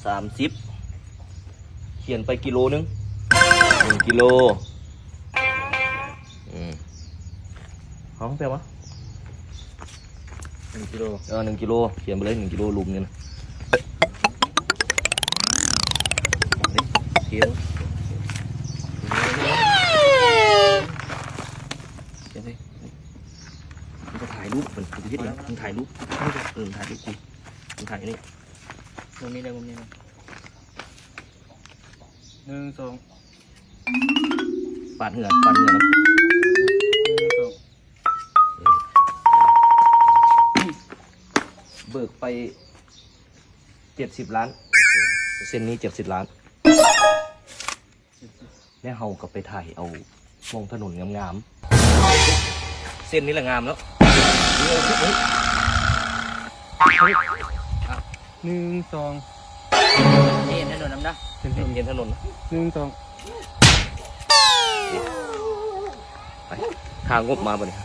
ສາມສິບ ຂຽນໄປກິໂລໜຶ່ງ ໜຶ່ງກິໂລ. ອືມ ເອົາແປວ່າ ໜຶ່ງກິໂລ ເອີ ໜຶ່ງກິໂລ ຂຽນໄປເລີຍ ໜຶ່ງກິໂລ ຫຼຸມນີ້ນະ ເກວ ຂຽນໄປ ມັນຈະຖ່າຍຮູບ ມັນຈະເຮັດຫຍັງ ມັນຖ່າຍຮູບ ເອີ ມັນຖ່າຍຮູບ ມັນຖ່າຍອັນນີ້ ມຸມນີ້ໄດ້ ມຸມນີ້ນະ ໜຶ່ງ ສອງ ປາດເຫື່ອ ປາດເຫື່ອນຳ ໜຶ່ງ ສອງ ເອີ ເບີກໄປເຈັດສິບລ້ານ ເສັ້ນນີ້ເຈັດສິບລ້ານ ແລ້ວເຮົາກໍໄປໄຖເອົາໝ່ອງຖະໜົນງາມໆ ເສັ້ນນີ້ລະງາມແລ້ວ ເອີ ເອີ ເອີ ໜຶ່ງ ສອງ ເຫັນຖະໜົນນຳນະ ເຫັນຖະໜົນ ໜຶ່ງ ສອງ ໄປ ຫາງົບມາບັດນີ້